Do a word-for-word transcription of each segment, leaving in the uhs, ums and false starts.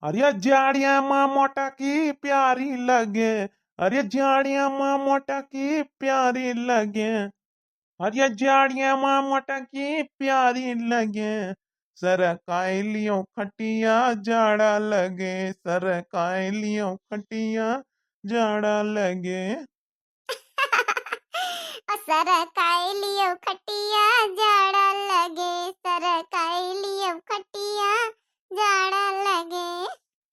अरे जाड़िया मा मोटकी प्यारी लगे, अरे जाड़िया मा मोटकी प्यारी लगे, अरे जाड़िया मा मोटकी प्यारी लगे, सरकाई लियो खटिया जाड़ा लगे, सरकाई लियो खटिया जाड़ा लगे। ओ सरकाई लियो खटिया जाड़ा लगे, सरकाई लियो खटिया जाड़ा लगे।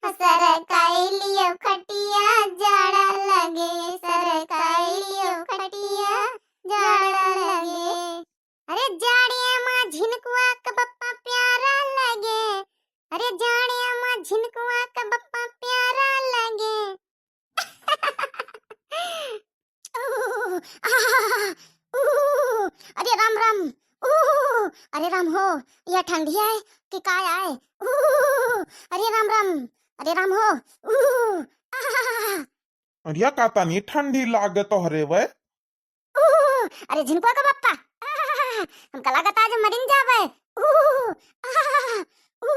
ओ सरकाई लियो खटिया जाड़ा लगे, सरकाई लियो खटिया जाड़ा लगे। अरे जाड़िया मा झिनकुआ का बप्पा प्यारा लगे, अरे जाड़िया मा झिनकुआ का बप्पा प्यारा लगे। ऊ, आहा, ऊ, अरे राम राम, ऊ, अरे राम हो, यह ठंडी है कि काय आए? ऊ, अरे राम राम, अरे राम हो, ऊ, आहा। अरे का तनी ठंडी लागे तोहरे वै? ऊ, अरे झिनकुआ का बप्पा, आहा, हमका लागत आज मरिन जावे। ऊ, आहा, ऊ,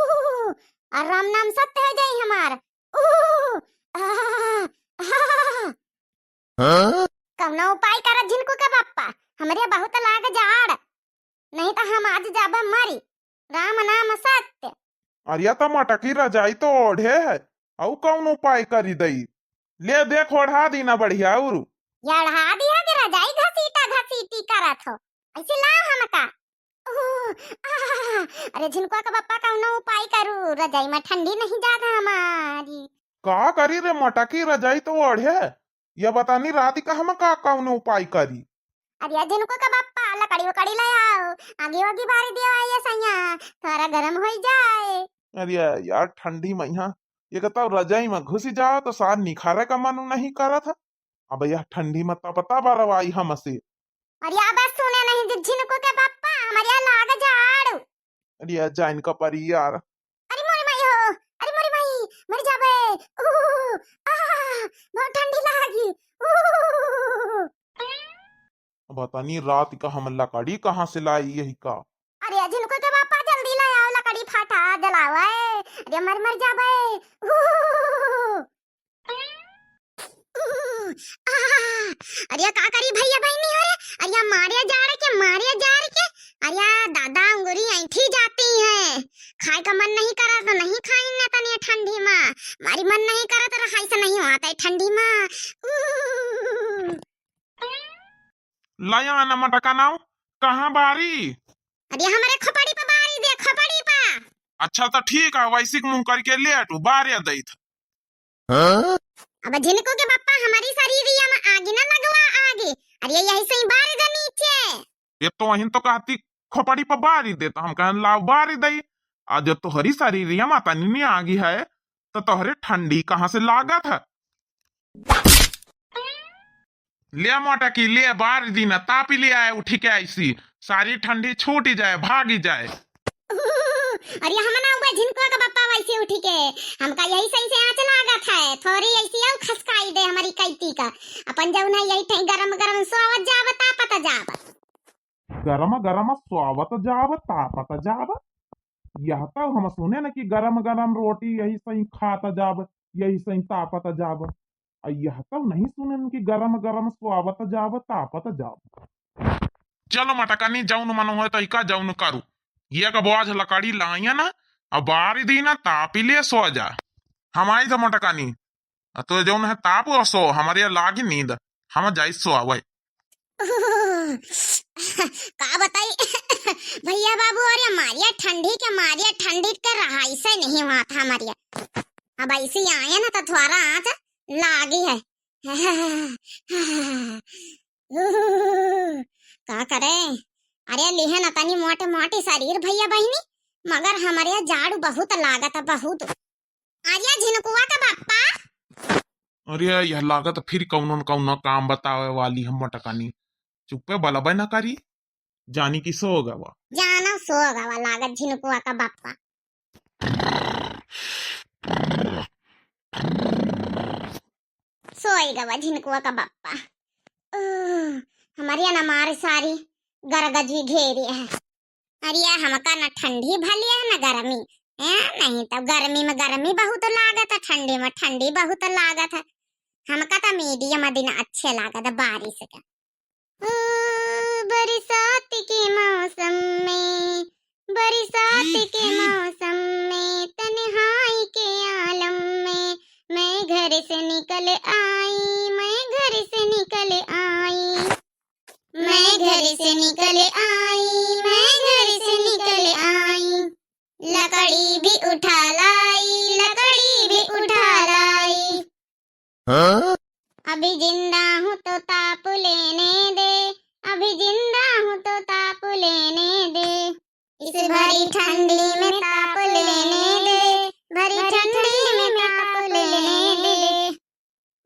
और राम नाम सत्य हो जाई हमार। ऊ, आहा, आहा। हाँ? कौनो उपाय कर झिनकू के बप्पा, हमरे बहुत लाग जाड़, नहीं तो हम आज जाबे मरी। राम नाम सत्य। अरे त मोटकी रजाई तो ओढ़े है, अउ कौन उपाय करी दई? ले देख ओढ़ा दी ना बढ़िया उरु। ये ओढ़ा दी है कि रजाई घसीटा घसीटी करत हो, ऐसे ला हमका। ऊ, आहा, अरे झिनकुआ का बप्पा कौनो उपाय करू, रजाई मा ठंडी नहीं जात हमारी। का करी रे मोटकी, रजाई तो ओढ़े। ये बतानी रात का हम का कौनो उपाय करी? अरे झिनकू का बप्पा लकड़ी उकड़ी ले आओ, आगी वागी बारी दियो ये सैया, थोड़ा गरम होई जाए। अरे यार ठंडी मा यहाँ एक तो रजाई मा घुसी जाओ तो सार निखारे का मन नहीं करत है। अब यह ठंडी मा तपता बरवाई हमसे। अरे अब सुने नहीं जी झिनकू के बप्पा, हमारे यहाँ लाग जाड़। अरे जाइन का परी यार। अरे मोरी माई हो, अरे मोरी माई, मर जाबे। ऊ, आहा, बहुत ठंडी लागी। ऊ। अब तनी रात का हम लकड़ी कहाँ से लाई यही का? अरे झिनकू के बप्पा जल्दी ले आओ लकड़ी फाटा जलावे। अरे मर मर जाबे। ऊ। ऊ, आहा, अरे का करी भैया बहिनी हो रे, अरे मारे जाड़ के, मारे जाड़ के, अरे दादा अंगुरी ऐंठी जाती है, खाए का मन नहीं करा तो नहीं खाई ना तनी ठंडी मा, मारी मन नहीं करा तो रहाई से नहीं होता है ठंडी मा। ऊ। लाया ना मटका नाव, कहाँ बारी? अरे हमरे खोपड़ी पे बारी दे, खोपड़ी पे। अच्छा तो ठीक है, वैसी मुँह करके लेटू, बारे दैत। हाँ? अब झिनकू के बप्पा हमारी शरीरिया मा आगी ना लगवा आगी। अरे यही सही बार दे नीचे। ये तो वहीं तो कहती खोपड़ी पर बारी दे, तो हम कहन लाओ बारी दई। आज जो तोहरी शरीरिया मा तनी नहीं आगी है, तो तोहरे ठंडी कहाँ से लागत है? ले मोटकी, ले बार दिन तापी ले आए उठी के ऐसी, सारी ठंडी छूटी जाए, भागी जाए। अरे हम ना हुआ झिनकुआ का बप्पा वैसे उठी के, हमका यही सही से आँच लागत है, थोड़ी ऐसी और खसकाई दे हमारी कैती का। अपन जौन है यही ठे गरम गरम सोवत जाब, तापत जाब। गरम गरम सोवत जाब, तापत जाब। यह तो हम सुने न कि गरम गरम रोटी यही सही खात जाब, यही सही तापत जाब। आ यह तो नहीं सुने न कि गरम गरम सोवत जाब, तापत जाब। चलो मटकनी, जौन मन होए तो इका जौन करू। ये का बोझ लकड़ी लाइया ना, अब बारी दी ना, तापी ले सो जा। हम आई तो मटकनी, आ तो जौन है ताप और सो, हमारे लागी नींद, हम जाई सो आवे। का बताई भैया बाबू, अरे मारिया ठंडी के, मारिया ठंडी के रहाई से नहीं हुआ था हमारिया। अब ऐसे ही आए ना तो थोड़ा आँच लागी है। का करे, अरे लिहे न तनी मोटे मोटे शरीर भैया बहिनी, मगर हमारे जाड़ू बहुत लागत है, बहुत। अरे झिनकुआ का बप्पा। अरे यह लागत फिर कौनो न कौनो काम बतावे वाली हम मटकानी। चुप्पे बलबे न करी, जानी कि सो गवा। जाना सो गवा लागत झिनकुआ का बप्पा। सोई गवा झिनकुआ का बप्पा। उह, हमारी ना मारे सारी गरगजी घेरी है। अरे हमका न ठंडी भली है न गर्मी, ए, नहीं तो गर्मी में गर्मी बहुत लागत है, ठंडी में ठंडी बहुत लागत है। हमका तो medium दिन अच्छे लागत है बारिश के। ओ, बरसात के मौसम में, बरसात के मौसम में, तन्हाई के आलम में, मैं घर से निकल आई, मैं घर से निकल आई, मैं घर से निकल आई, मैं घर से निकल आई। लकड़ी भी उठा लाई, लकड़ी भी उठा लाई। हाँ? अभी जिंदा हूँ तो ताप लेने दे, अभी जिंदा हूँ तो ताप लेने दे। इस भरी ठंडी में ताप लेने दे, भरी ठंडी में ताप लेने दे।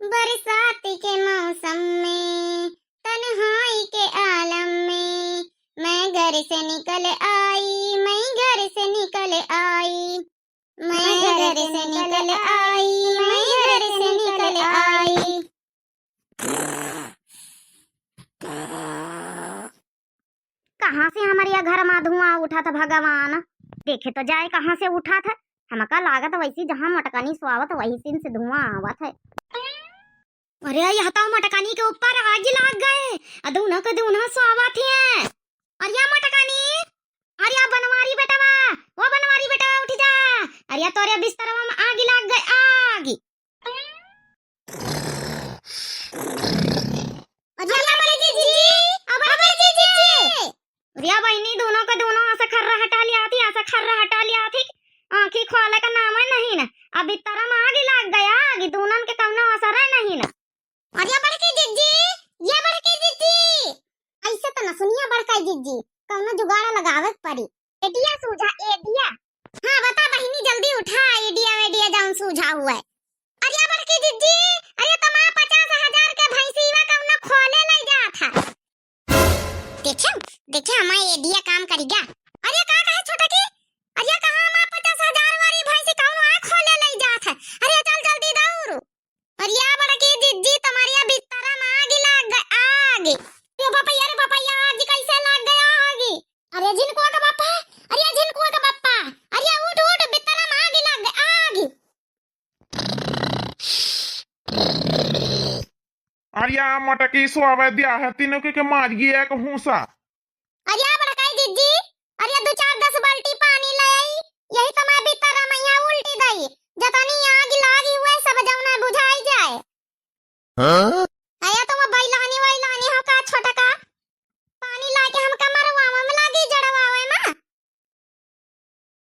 बरसात के मौसम में, तन्हाई के आलम में, मैं घर से निकल आई, मैं घर से निकल आई, मैं घर से निकल आई, मैं घर से निकल आई। कहाँ से हमरे या घर मा धुआँ उठत है भगवान? देखे तो जाए कहाँ से उठत है। हमका लागत वैसी जहाँ मटकनी सुआवत वही सिन से धुआँ आवत है। अरे, यह तो मटकनी के ऊपर आग लाग गए। अ दूनो के दूनो सुआवत है। अरे या मटकनी, अरे या बनवारी बेटवा, ओ बनवारी बेटवा उठ जा। अरे या तोरे बिस्तरवा में आग लाग गए, आग। अरे या बड़की जिज्जी, अ बड़की जिज्जी। अरे या बहिनी, दूनो के दूनो असा खर्रा हटा लिया थी, असा खर्रा हटा लिया थी। आँखी खोले का नाम है नहीं ना। अभी तरम आग लाग गया, आग दूनन के कौनो असर है नहीं ना। अरे या बड़की जिज्जी, या बड़की जिज्जी। ऐसे तो न सुनिया बड़का जिज्जी, कौनो जुगाड़ लगावे के पड़ी। एडिया सूझा, एडिया। हाँ, बता बहिनी, जल्दी उठा, एडिया वेडिया जौन सूझा हुआ है। अरे या बड़की जिज्जी, अरे तमा पचास हजार के भैंसीवा कौनो खोले ले जात है। देखे, देखे हमार एडिया काम करी गया। अरे का कहे छोटा की? अरे कहाँ हमार पचास हजार वाली भैंसी कौनो आ खोले ले जात है? अरे चल जल्दी दौड़। अरे या बड़की जिज्जी, तुम्हारी या बिस्तरा में आग लाग गए, आग। अरे बापा, अरे बापा, या आग कैसे लाग गया आग? अरे झिनकुआ का बापा, अरे झिनकुआ का बापा, अरे उठ, उठ, बिस्तरा में आग लाग गए, आग। अरे या मटकी सुआवे दिया है, तीनों के, के मार गया एक हूसा। अरे या बड़काई जिज्जी, अरे या दो चार दस बाल्टी पानी ले आई, यही तो मैं भीतर रमैया उल्टी दई, जतनी आग लागी हुए सब जौना बुझाई जाए। हाँ?